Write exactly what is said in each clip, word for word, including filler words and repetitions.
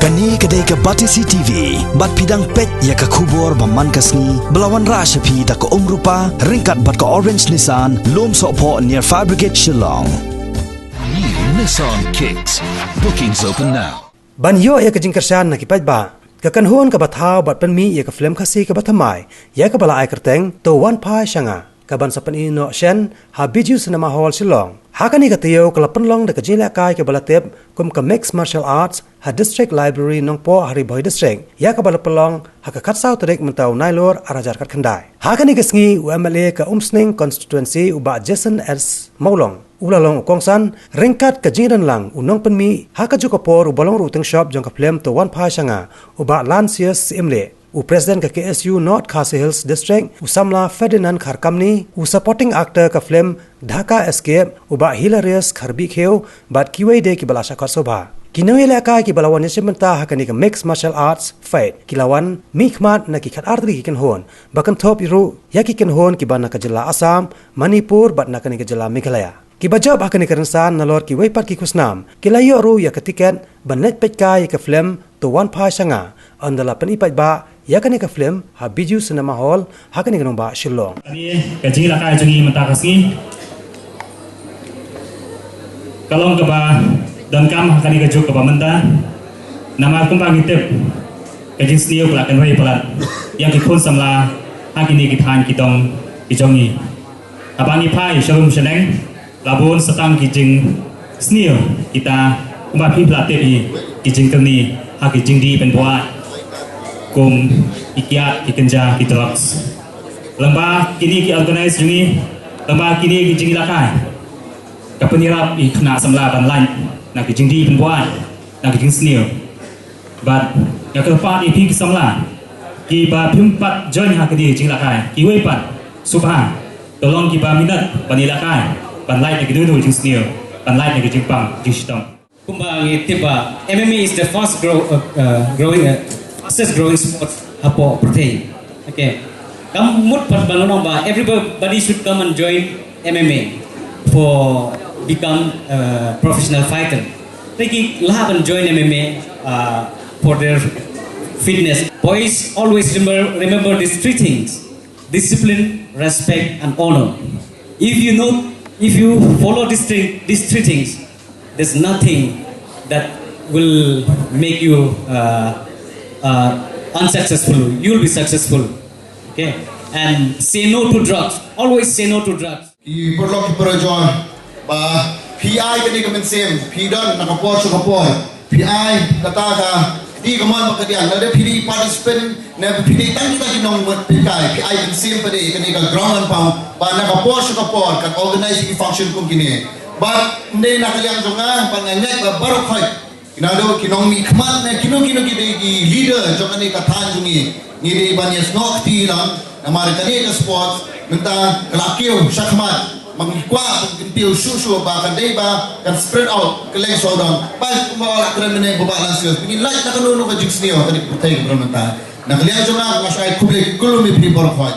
Kane ka dei ka Batesi T V, bad phi dang peit ïa ka khubor ba man ka sngi, ba la wanrah sha phi da ka Umrupa, ryngkat bad ka Orange Nissan, Lumsohphoh near Fire Brigade Shillong. New Nissan Kicks. Bookings open now. Ban ïoh ïa ka jingkyrshan na ki paidbah, ka kynhun kaba thaw bad pynmih ïa ka film Khasi kaba thymmai, ïa kaba la ai kyrteng To Wan Phai Sha Nga, kaban sa pyni noh shen ha Bijou Cinema Hall Shillong. Ha kane ka taïew ka la pynlong da ka jingïalehkai kaba la tip kum ka Mixed Martial Arts ha District Library Nongpoh ha Ri Bhoi District, ïa kaba la pynlong ha ka khatsaw tarik mynta u Nailur arhajar khatkhyndai. Ha kane ka sngi u M L A ka Umsning Constituency u Bah Jason S Mawlong u la long u kongsan, ryngkat ka jingdon lang u nongpynmih ha kajuh ka por uba long ruh u tyngshop jong ka film To Wan Phai Sha Nga, u Bah Lansius Syiemlieh, u President ka K S U North Khasi Hills District, u samla Ferdinand Kharkamni, u supporting actor ka film Dhaka Escape, u Bah Hilarius Kharbihkhiew, bad kiwei de kiba la shah khot sngewbha. Ki nongïalehkai kiba la wan ïashim bynta ha kane ka Mixed Martial Arts Fight ki la wan mihkhmat na ki khatar tylli ki kynhun, ba kynthup ruh ïa ki kynhun kiba na ka jylla Assam, Manipur bad na kane ka jylla Meghalaya. Kiba jop ha kane ka rynsan nalor kiwei pat ki khusnam ki la ïoh ruh ïa ka tiket ban leit peitkai ïa ka film To Wan Phai Sha Nga, ynda la pyni paidbah ïa kane ka film ha Bijou Cinema Hall ha kane ka nongbah Shillong. Kane ka jingïalehkai jong ngi mynta ka sngi ka long kaba donkam ha kane ka juk kaba mynta, namar kumba ngi tip ka jingsniew ka la kynrei palat ïa ki khun samla ha kine ki thaiñ ki dong ki jong ngi. Haba ngi phai sha lum sha neng, la bun sa tang ki jingsniew kita, kumba phi la tip hi, ki jingkyrni ha ki jingdih pynbuaid kum ki kiad, ki kynja, ki drugs. Lyngba kine ki organize jong ngi, lyngba kine ki jingïalehkai, ka pynïarap ïa ki khynnah samla ban lait na ki jingdih pynbuaid, na ki jingsniew. Bad nga kyrpad ïa phi ki samla kiba phim pat join ha kine ki jingïalehkai, kiwei pat, sngewbha to long kiba minot ban ïalehkai, ban lait na kino kino ki jingsniew, ban lait na ki jingpang jingshitom. Kumba ngi tip ba M M A is the fast grow, uh, uh, growing, uh, fastest growing sport hapoh pyrthei. Okay. Kam mut pat ban long ba everybody should come and join M M A for become a professional fighter. Te ki lah ban join M M A, uh, for their fitness. Boys, always remember, remember these three things: discipline, respect, and honor. If you know, if you follow these three, these three things, there's nothing that will make you, uh, uh, unsuccessful. You'll be successful. Okay? And say no to drugs. Always say no to drugs. Ki paralok ki parajor, ba phi ai kane ka mynsiem, phi don na ka por sha ka por, phi ai kata ka kti kamon bad kadiang, lada phi dei participant ne phi dei tang kita ki nongmut pynkai, phi ai mynsiem pat ïa kane ka ground and pound, ba na ka por sha ka por kan organize ki function kum kine. Bad ym dei na ka liang jong nga, bad nga ngeit ba baroh khoit, ki naduh ki nongmihkhmat ne kino kino ki dei ki leader jong kane ka thaiñ jong ngi, ngi dei ban ïasnoh kti lang, namar kane ka sport mynta ka la kiew shakhmat, ma ngi kwah ban kyntiew shuh shuh ba kan dei ba kan spread out kylleng sawdong. Ba kumba la kren mynne u Bah Lansius, ba ngin lait na kano kano ka jingsniew ha kane ka pyrthei ka baroh mynta. Na ka liang jong nga, nga shu ai khublei khublei ïa phi baroh khoit.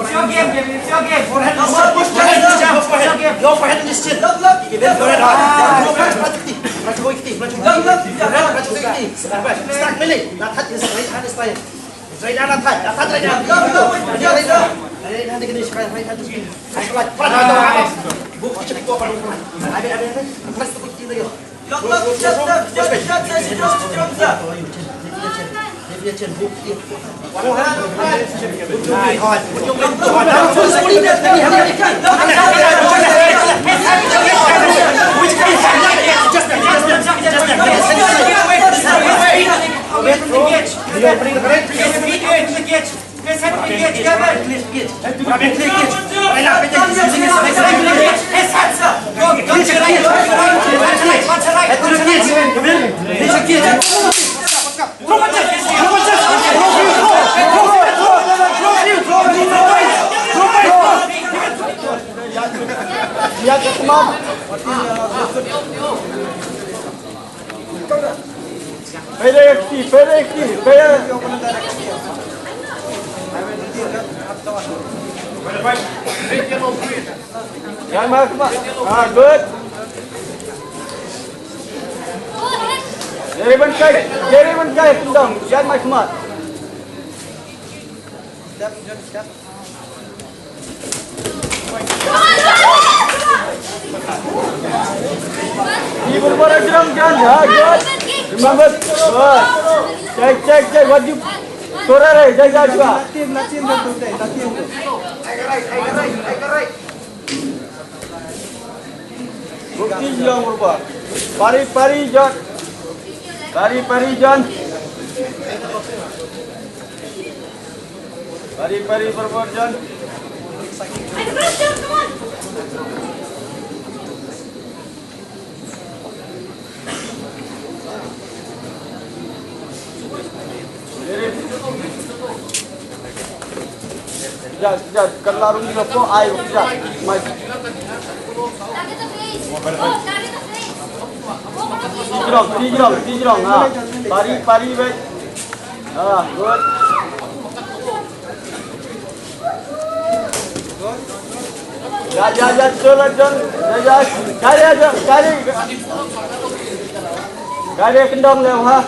It's your game, Jimmy. It's your game. Push, push, push, push, push, push. Your forehead and this chin. Keep it, your head high. Your forehead, practically. Practically. Start melee. Not hard, yes, right hand is fine. Right hand, not hard. Not hard, right hand. Right hand. Right hand, right hand. Right hand. Right hand. Right hand. Right hand. Pede ki, pede ki, pede. Jan mai khmat. Ah, good. Jerry ban kai, Jerry ban kai, tendang. Jan mai khmat. Ni berbuat aja dong, Jan. Ha, good. Remember. Good. Check, check, check. What you, Torare, jaga juga. Latihan, latihan, latihan, latihan. Bukti jong berbuat. Pari, pari, Jan. Pari, pari, Jan. Pari, pari, berbuat, Jan. Jat, jat, kan larung ni lepo ai, jat. Mai. Tijrong, tijrong, tijrong, ha. Pari, pari, wait. Ah, good. Ya, ya, ya, betul lah, John. Ya, ya, cari aja, cari. Cari kendang leh, ha.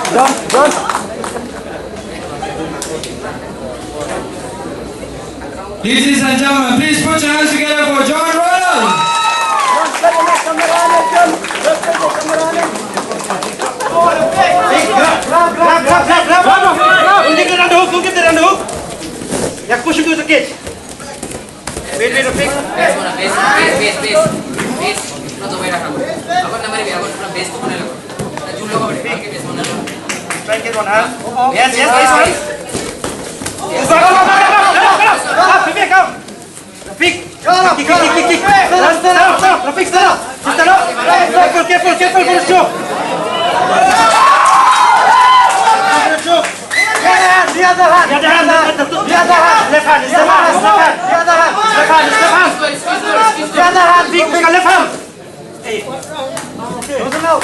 John, John. Ladies and gentlemen, please put your hands together for John Ronald. Clap, clap, clap, clap. Don't give the round the hook, don't give the round the hook. Yak push into the cage. Wait, wait, Rafiq. Base, base, base, base, base. Not the way around. Abar namar base, abar pura base to bana lago. Jul lago, abar base, base bana lago. Try and get one hand. Yes, yes, nice one. Yes. Go, go, go, go, go, go, go, go, go, Rafiq, go. Rafiq. Kick, kick, kick, kick, kick. Stand up, stand up, stand up. Rafiq, stand up. Careful, careful, careful, careful. The other hand, the other hand, the other hand, left hand, left hand, left hand, left hand, left hand, left hand, big, big left hand. Hey. Close now.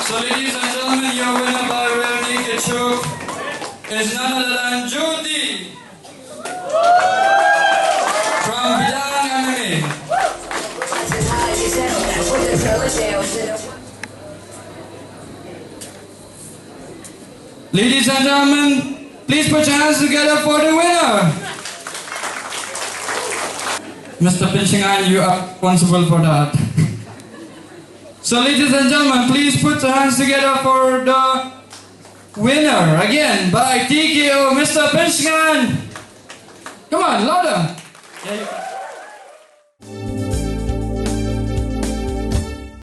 So, ladies and gentlemen, your winner by rear naked choke is none other than Jyoti from Bidang M M A. Ladies and gentlemen, please put your hands together for the winner. Mister Pinshing Ngan, you are responsible for that. So, ladies and gentlemen, please put your hands together for the winner again by T K O, Mister Pinshing Ngan. Come on, louder.